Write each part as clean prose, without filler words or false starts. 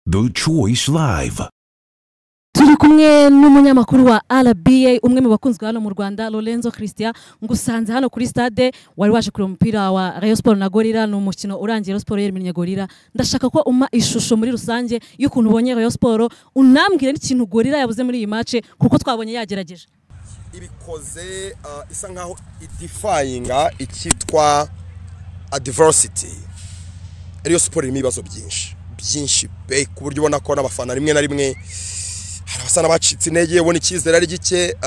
The Choice Live. Turi kumwe n'umunyamakuru wa RBA, umwe mu bakunzwe hano mu Rwanda, Lorenzo Christian. Ngusanze hano kuri stade, wari waje kureba umupira wa Rayon Sport na Gorilla. Ni umukino urangiye Rayon Sport yeliminnye Gorilla. Ndashaka ko umpa ishusho muri rusange y'ukuntu ubonye Rayon Sport, unambwire n'ikintu Gorilla yabuze muri iyi match, kuko twabonye yagerageje. Ibikoze isa nkaho idefyinga icyitwa adversity. Rayon Sport irimo ibibazo byinshi byinshi pe, ku buryo ubona ko n'abafana rimwe na rimwe hari abasa n'abacitse intege, ubona icyizere ari gike,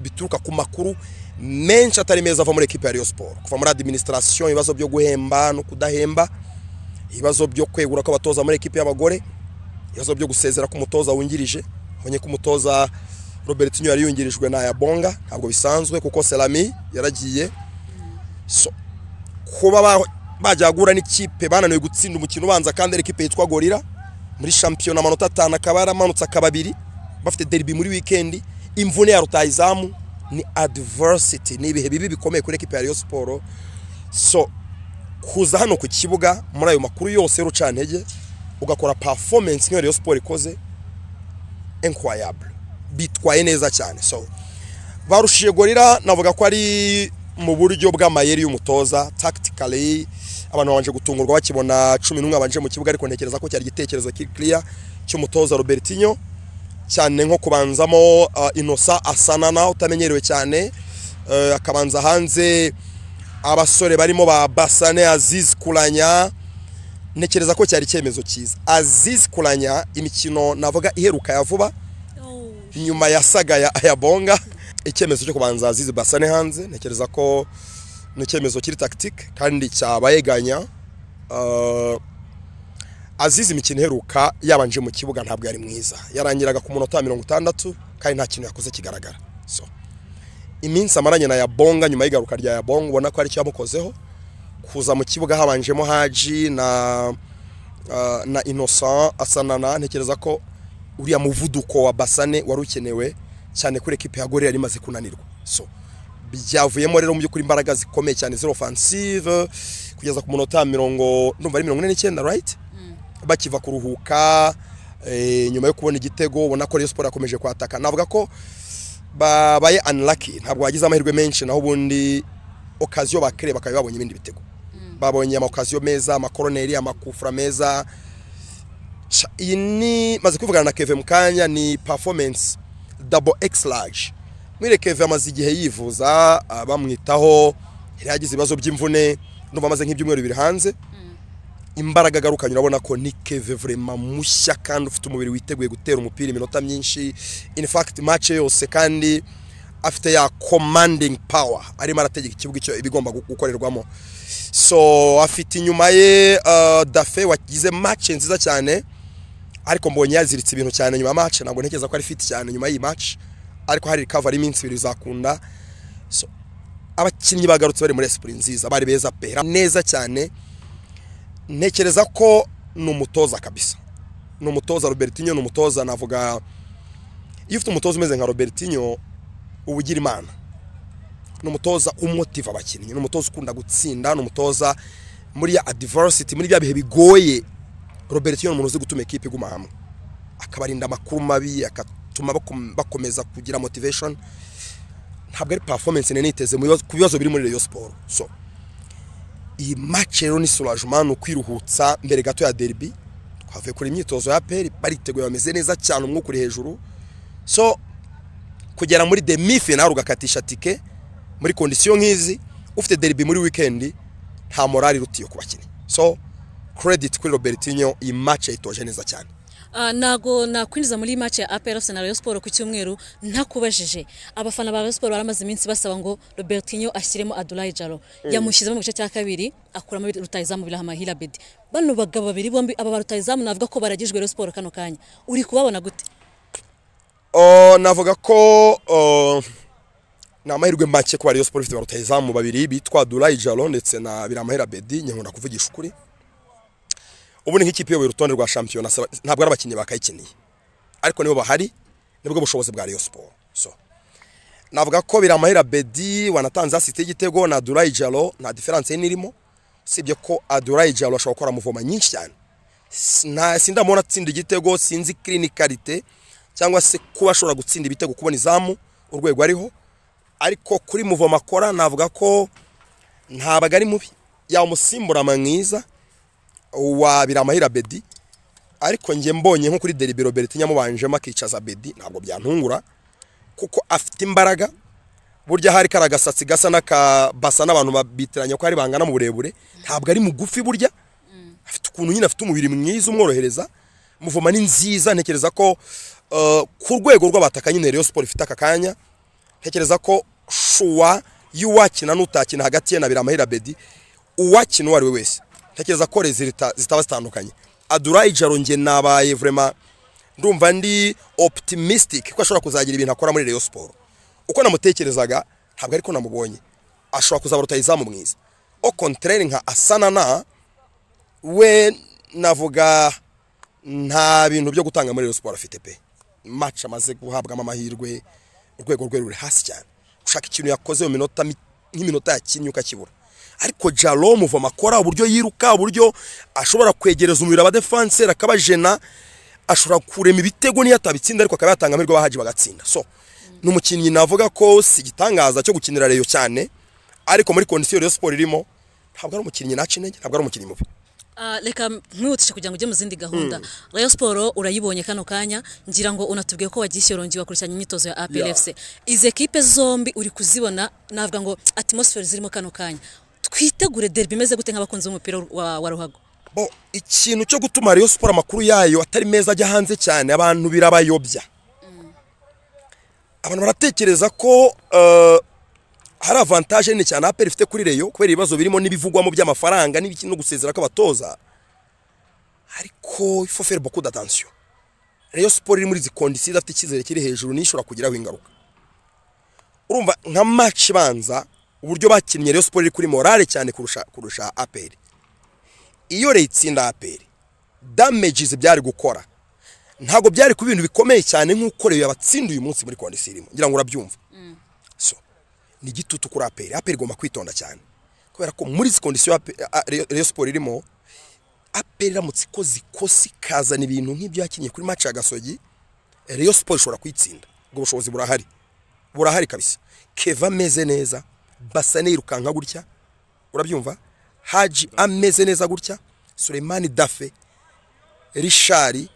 bituruka ku makuru menshi atari meza ava muri ekipe ya Rayon Sport, kuva muri administration, ibibazo byo guhemba no kudahemba, ibibazo byo kwegura kw'abatoza muri ekipe y'abagore, ibibazo byo gusezera k'umutoza wungirije. Abonye ko umutoza Robertinho yari yungirijwe na Yabonga, ntabwo bisanzwe kuko Selami yaragiye. So kuba bajya guhura n'ikipe bananiwe gutsinda umukino ubanza, kandi ari ikipe yitwa Gorilla muri shampiyona, amanota 5 akaba yaramanutse akaba 2, bafite derby muri weekend, imvune ya rutayizamu, ni adversity, ni ibihe bibi bikomeye kuri ekipe ya Rayon Sport. So kuza hano ku kibuga muri ayo makuru yose y'urucantege, ugakora performance nk'iyo Rayon Sport ikoze, incroyable, bitwaye neza cyane. So barushije Gorilla, navuga ko ari mu buryo bw'amayeri y'umutoza, tactically. Abantu babanje gutungurwa bakibona 11 babanje mu kibuga, ariko ntekereza ko cyari igitekerezo kiri clear cy'umutoza Robertinho, cyane nko kubanzamo Innocent Asanana utamenyerewe cyane, akabanza hanze abasore barimo ba Basane, Aziz Kulanya. Ntekereza ko cyari icyemezo cyiza. Aziz Kulanya, imikino navuga iheruka ya vuba nyuma ya saga ya Ayabonga, icyemezo cyo kubanza Aziz Basane hanze, ntekereza ko ni icyemezo kiri tactique kandi cyabayeganya. Aziz imikino iheruka yabanje mu kibuga ntabwo yari mwiza, yarangiraga ku munota wa 60 kandi nta kintu yakoze kigaragara. So iminsi amaranye na Yabonga nyuma y'igaruka rya Yabonga, ubona ko ari cyo yamukozeho, kuza mu kibuga habanjemo Haji na Innocent Asanana. Ntekereza ko uriya muvuduko wa Basane wari ukenewe cyane kuri ekipe ya Gorilla yari imaze kunanirwa. So byavuyemo rero mu by'ukuri imbaraga zikomeye cyane zero offensive kugeza ku munota mirongo, ndumva ari 49, right, bakiva kuruhuka, nyuma yo kubona igitego, ubona ko Rayon Sport yakomeje kwataka. Navuga ko babaye unlucky, ntabwo bagize amahirwe menshi, naho ubundi occasion bakere bakaba babonye ibindi bitego. Babonye ama occasion meza, amakoroneri, amakufra meza. Iyi ni maze kwivugana na Kevin Mukanya, ni performance double X large. Mwire Kevin amaze igihe yivuza, bamwitaho, yari yagize ibibazo by'imvune, ndumva amaze nk'ibyumweru 2 hanze. Imbaraga agarukanye, urabona ko ni Kevin vraiment mushya kandi ufite umubiri witeguye gutera umupira iminota myinshi, in fact match yose, kandi afite ya commanding power, arimo arategeka ikibuga icyo ibigomba gukorerwamo. So afite inyuma ye Dafe wagize match nziza cyane, ariko mbonye yaziritse ibintu cyane nyuma ya match, ntabwo ntekereza ko ari fit cyane nyuma y'iyi match, ariko hari recovery iminsi 2 bizakunda. So abakinnyi bagarutse bari muri esprit nziza, bari beza pe, neza cyane. Ntekereza ko ni umutoza kabisa, ni umutoza Robertinho, ni umutoza navuga, iyo ufite umutoza umeze nka Robertinho uba ugira Imana. Ni umutoza umotiva abakinnyi, ni umutoza ukunda gutsinda, ni umutoza muri ya adversity, muri bya bihe bigoye. Robertinho ni umuntu uzi gutuma ekipe iguma hamwe, akabarinda amakuru mabi, akatuma bakomeza kugira motivation. Ntabwo ari performance nari niteze ku bibazo biri muri Rayon Sport. So iyi match rero ni soulagement, ni ukwiruhutsa mbere gato ya derby. Twavuye kuri imyitozo ya APR, bariteguye, bameze neza cyane, umwuka uri hejuru. So kugera muri demi finale ugakatisha tike muri condition nk'izi, ufite derby muri weekend, nta morale irutiye ku bakinnyi. So credit kuri Robertinho, iyi match yayitoje neza cyane. Ntago nakwinjiza muri match ya APR FC na Rayon Sport ku cyumweru ntakubajije. Abafana ba Rayon Sport baramaze iminsi basaba ngo Robertinho ashyiremo Abdoulaye Jallow. Yamushyizemo mu gice cya kabiri, akuramo rutayizamu Biramahire Abedi. Bano bagabo babiri bombi, aba ba rutayizamu navuga ko baragijwe Rayon Sport kano kanya. Uri kubabona gute? Navuga ko ni amahirwe make kuba Rayon Sport ifite ba rutayizamu babiri bitwa Abdoulaye Jallow ndetse na Biramahire Abedi. Nkunda kuvugisha ukuri, ubu ni nk'ikipe iyoboye urutonde rwa shampiyona, ntabwo ari abakinnyi bakayikiniye, ariko nibo bahari, nibwo bushobozi bwa Rayon Sport. So navuga ko Biramahire Abedi wanatanze assist y'igitego na Abdoulaye Jallow nta difference nirimo, usibye ko Abdoulaye Jallow ashobora gukora muvoma nyinshi cyane. Sindamubona atsinda igitego, sinzi clinicalité cyangwa se kuba ashobora gutsinda ibitego, kubona izamu urwego ariho. Ariko kuri mouvement akora, navuga ko ntabwo ari mubi, yaba umusimbura mwiza wa Biramahire Bedi. Ariko njye mbonye nko kuri derby Robert nyamubanjemo akicaza Bedi, ntabwo byantungura, kuko afite imbaraga. Burya hari kari agasatsi gasa n'akabasa n'abantu babitiranya ko ari bangana mu burebure, ntabwo ari mugufi. Burya afite ukuntu nyine, afite umubiri mwiza umworohereza, mouvement ni nziza. Ntekereza ko ku rwego rw'abataka nyine Rayon Sport ifite aka kanya, ntekereza ko choix y'uwakina n'utakina hagati ye na Biramahire Bedi, uwakina uwo ari we wese, ntekereza ko résultats zitaba zitandukanye. Adurayi Jaro, njye nabaye vraiment ndumva ndi optimistic ko ashobora kuzagira ibintu akora muri Rayon Sport. Uko namutekerezaga ntabwo ariko namubonye, ashobora kuzaba rutayizamu mwiza. Au contraire, nka Asanana we, navuga nta bintu byo gutanga muri Rayon Sport afite pe. Match amaze guhabwamo amahirwe, urwego rwe ruri hasi cyane. Ushaka ikintu yakoze mu minota nk'iminota yakinnye ukakibura. Ariko Jalo, mouvement akora, uburyo yiruka, uburyo ashobora kwegereza umubiri abadefanseri akabajena, ashobora kurema ibitego niyo atabitsinda, ariko akaba yatanga amahirwe abahaji bagatsinda. So ni umukinnyi navuga ko si igitangaza cyo gukinira Rayon cyane, ariko muri condition Rayon Sport irimo, ntabwo ari umukinnyi naca intege, ntabwo ari umukinnyi mubi. Reka nkwihutishe kugira ngo ujye mu zindi gahunda. Rayon Sport urayibonye kano kanya, ngira ngo unatubwiye ko wagiye Shyorongi wakurikiranye imyitozo ya APR FC. Izi ekipe zombi uri kuzibona, navuga ngo atmosphere zirimo kano kanya, twitegure derby imeze gute nk'abakunzi b'umupira wa ruhago? Bo, ikintu cyo gutuma Rayon Sport amakuru yayo atari meza ajya hanze cyane, abantu birabayobya. Abantu baratekereza ko hari avantage nini cyane APR ifite kuri Rayon kubera ibibazo birimo n'ibivugwamo by'amafaranga n'ibiki no gusezera kw'abatoza, ariko il faut faire beaucoup d'attention. Rayon Sport iri muri izi conditions, idafite icyizere kiri hejuru, niyo ishobora kugiraho ingaruka. Urumva nka match ibanza, uburyo bakinnye, Rayon Sport iri kuri morale cyane kurusha APR. Iyo Rayon itsinda APR, damages byari gukora ntabwo byari kuba ibintu bikomeye cyane nk'uko Rayon yabatsinda uyu munsi muri condition irimo. Ngira ngo urabyumva. So ni igitutu kuri APR. APR igomba kwitonda cyane kubera ko muri izi condition Rayon Sport irimo, APR iramutse ikoze ikosa ikazana ibintu nk'ibyo yakinnye kuri match ya Gasogi, Rayon Sport ishobora kuyitsinda. Ubwo bushobozi burahari, burahari kabisa. Keva ameze neza, Basane yirukanka gutya, urabyumva, Haji ameze neza gutya, Suleimani Dafe, Richard,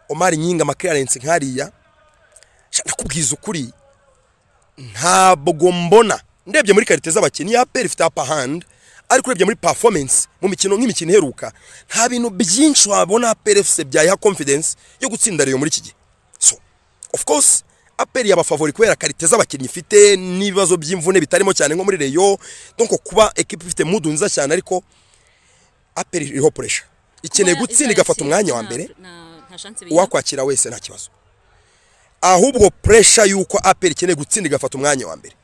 Omar Nyinga, Maclearence nkariya. Sha, ndakubwiza ukuri, ntabwo mbona, ndebye muri qualité z'abakinnyi ya APR ifite upper hand, ariko urebye muri performance mu mikino, nk'imikino iheruka, nta bintu byinshi wabona APR FC byayiha confidence yo gutsinda Rayon muri iki gihe. So of course APR yaba favori kubera qualité z'abakinnyi ifite n'ibibazo by'imvune bitarimo cyane nko muri Rayon, donc kuba équipe ifite mood nziza cyane. Ariko APR iriho pressure, ikeneye gutsinda igafata umwanya wa mbere. Nta chance biha. Uwakwakira wese nta kibazo, ahubwo pressure yuko APR ikeneye gutsinda igafata umwanya wa mbere,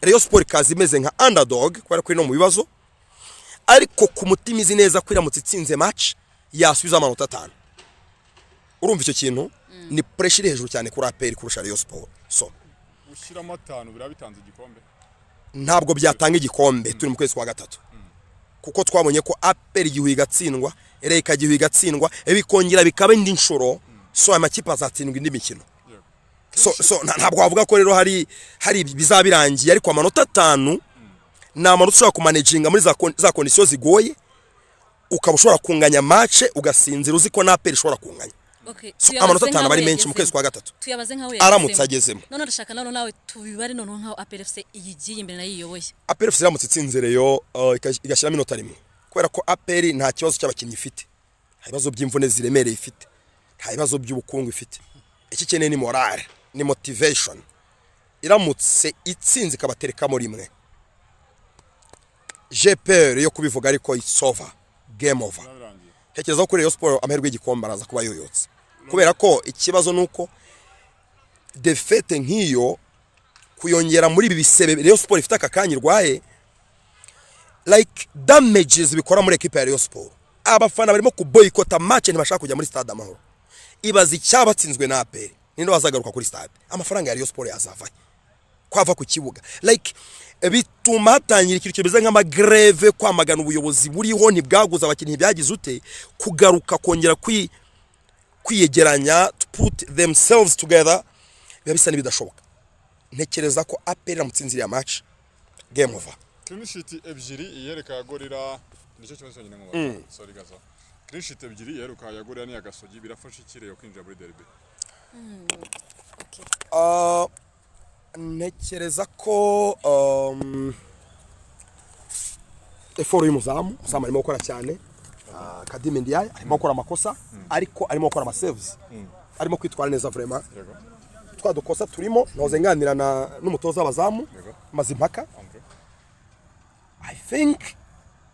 Rayon Sport ikaza imeze nka underdog kubera ko iri no mu bibazo, ariko ku mutima izi neza ko iramutse itsinze match yasubiza amanota 5. Urumva icyo kintu ni pressure iri hejuru cyane kuri APR kurusha Rayon Sport. So ushyiramo 5 biraba bitanze igikombe? Ntabwo byatanga igikombe turi mu kwezi kwa gatatu, kuko twabonye ko APR igihuye igatsindwa, Rayon ikagihuye igatsindwa, bikongera bikaba indi nshuro. So aya makipe azatsindwa indi mikino. So ntabwo wavuga ko rero hari bizaba birangiye, ariko amanota 5 ni amanota ushobora kumanaginga muri za conditions zigoye, ukaba ushobora kunganya match ugasinzira uzi ko na APR ishobora kunganya. Okay, So, tuyabaze amanota 5 nk'aho aba ari menshi mu yagezemo. kwezi kwa gatatu. Tuyabaze nk'aho Aramutse yagezemo. agezemo. None ndashaka none nawe tubibare noneho nk'aho APR FC iyigiye imbere nayo iyoboye. APR FC iramutse itsinze Rayon igashyiramo inota rimwe, kubera ko APR nta kibazo cy'abakinnyi ifite, nta bibazo by'imvune ziremereye ifite, nta bibazo by'ubukungu ifite, icyo ikeneye ni morale, ni motivation. Iramutse itsinze ikabaterekamo rimwe, j'ai peur yo kubivuga, ariko it's over, game over. Birangiye. Ntekereza ko kuri Rayon Sport amahirwe y'igikombe araza kuba yoyotse, kubera ko ikibazo ni uko défaite nk'iyo kuyongera muri ibi bisebe Rayon Sport ifite aka kanya irwaye, like damages bikora muri equipe ya Rayon Sport. Abafana barimo kuboyikota match, ntibashaka kujya muri Stade Amahoro. Ibaza icyabatsinzwe na APR, ninde wazagaruka kuri stade? Amafaranga ya Rayon Sport yazavahe? Kwava ku kibuga like bituma hatangira ikintu kimeze nk'amagreve, kwamagana ubuyobozi buriho, ntibwaguze abakinnyi, byagize ute, kugaruka kongera kwiyegeranya, to put themselves together, biba bisa n'ibidashoboka. Ntekereza ko APR iramutse iriya match, game over. Clean sheet ebyiri iyereka ya Gorilla, nicyo kibazo cyonyine mu. Sorry gazo, clean sheet ebyiri iyeruka ya Gorilla n'iya Gasogi birafasha iki Rayon kwinjira muri derby? Ntekereza ko effort y'umuzamu, umuzamu arimo gukora cyane. Khadime Ndiaye arimo gukora amakosa, ariko arimo gukora amasaves, arimo kwitwara neza vraiment. Twa dukosa turimo nahoze nganira na n'umutoza w'abazamu Mazimpaka. Andre. I think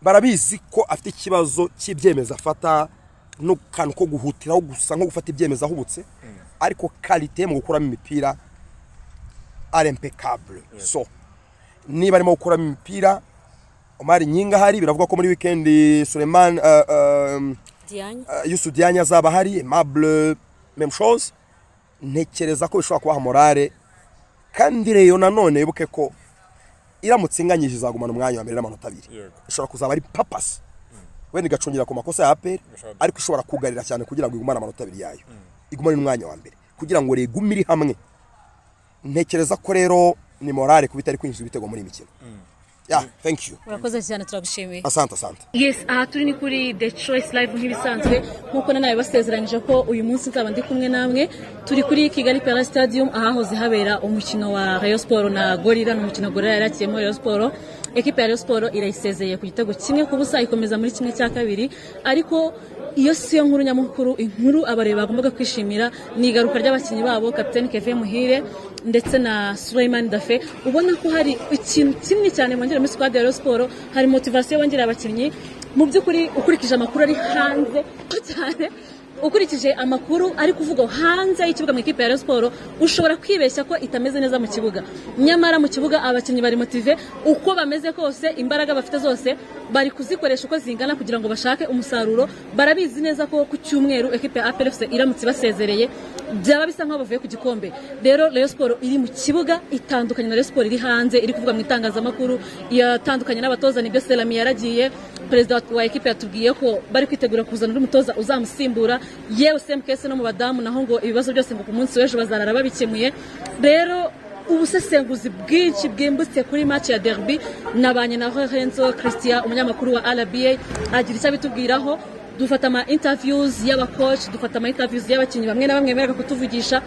barabizi ko afite ikibazo cy'ibyemezo afata n'akantu ko guhutiraho gusa, nko gufata ibyemezo ahubutse, ariko qualité mu gukuramo imipira ari impeccable. So niba arimo gukuramo imipira, Omar Nyinga hari, biravuga ko muri weekend Suleiman Diagne. Youssou Diagne azaba hari, Aimable même chose. Ntekereza ko bishobora kubaha morale. Kandi Rayon nanone wibuke ko iramutse inganyije izagumana umwanya wa mbere n'amanota 2. Ishobora kuzaba ari papasi wenda igacungira ku makosa ya APR, ariko ishobora kugarira cyane kugira ngo igumane amanota 2 yayo, igumane n'umwanya wa mbere kugira ngo regume iri hamwe. Ntekereza ko rero ni morale kuba itari kwinjiza ibitego muri iyi mikino. Yeah, thank you. Urakoze cyane, turagushimiye. Asante, asante. Yes, aha turi ni kuri The Choice Live nk'ibisanzwe, nk'uko nanawe basezeranyije ko uyu munsi nzaba ndi kumwe namwe. Turi kuri Kigali Pele Stadium ahahoze habera umukino wa Rayon Sport na Gorilla. Ni umukino Gorilla yarakiyemo Rayon Sport. Ekipe ya Rayon Sport irayisezeye ku gitego 1-0, ikomeza muri 1/2. Ariko iyo si yo nkuru nyamukuru. Inkuru abareba bagombaga kwishimira ni igaruka ry'abakinnyi babo, Kapiteni Kevin Muhire ndetse na Suleiman Dafe. Ubona ko hari ikintu kinini cyane bongera muri squad ya Rayon Sport, hari motivation bongera abakinnyi. Mu by'ukuri ukurikije amakuru ari hanze cyane, ukurikije amakuru ari kuvugwa hanze y'ikibuga mu ikipe ya Rayon Sport, ushobora kwibeshya ko itameze neza mu kibuga. Nyamara mu kibuga abakinnyi bari motive, uko bameze kose imbaraga bafite zose bari kuzikoresha uko zingana kugira ngo bashake umusaruro. Barabizi neza ko ku cyumweru ekipe ya APR FC iramutse basezereye byaba bisa nkaho bavuye ku gikombe. Rero Rayon Sport iri mu kibuga itandukanye na Rayon Sport iri hanze, iri kuvuga mu itangazamakuru, yatandukanye n'abatoza. Nibyo, Selami yaragiye, perezida wa ekipe yatubwiye ko bari kwitegura kuzana undi mutoza uzamusimbura. Yewe CMKS no mu badamu naho ngo ibibazo byose ngo ku munsi w'ejo bazarara babikemuye. Rero ubusesenguzi bwinshi bwimbutse kuri match ya derby nabanye na Lorenzo Christian, umunyamakuru wa RBA, agira icyo abitubwiraho. Dufata ama interviews y'abacoach, dufata ama interviews y'abakinnyi bamwe na bamwe bemeraga kutuvugisha.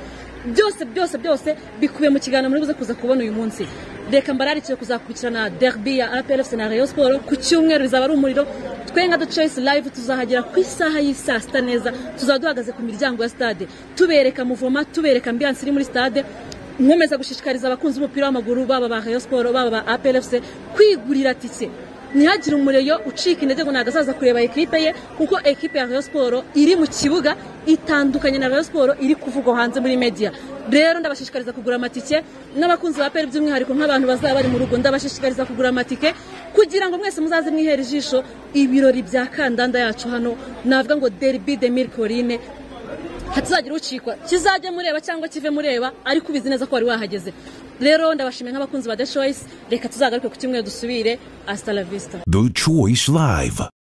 Byose byose byose bikubiye mu kiganiro muri buze kuza kubona uyu munsi. Reka mbararikire kuzakurikirana derby ya APR FC na Rayon Sport ku cyumweru, bizaba ari umuriro. Twe nka The Choice Live tuzahagera ku isaha y'isaa sita neza, tuzaba duhagaze ku miryango ya stade tubereka muvoma, tubereka ambiance iri muri stade. Nkomeza gushishikariza abakunzi b'umupira w'amaguru, baba ba Rayon Sport, baba ba APR FC, kwigurira tike. Ntihagire umureyo ucika intege ngo ntabwo azaza kureba ekipe ye, kuko ekipe ya Rayon Sport iri mu kibuga itandukanye na Rayon Sport iri kuvugwa hanze muri media. Rero ndabashishikariza kugura amatike, n'abakunzi ba APR by'umwihariko nk'abantu bazaba bari mu rugo, ndabashishikariza kugura amatike kugira ngo mwese muzaze mwihere ijisho ibirori bya kandanda yacu hano. Navuga ngo derby de Mille Collines hatazagira ucikwa, kizajye mureba cyangwa kive mureba, ariko ubizi neza ko wari wahageze. Rero ndabashimiye nk'abakunzi ba The Choice, reka tuzagaruke ku cyumweru dusubire. Hasta la vista. The Choice Live.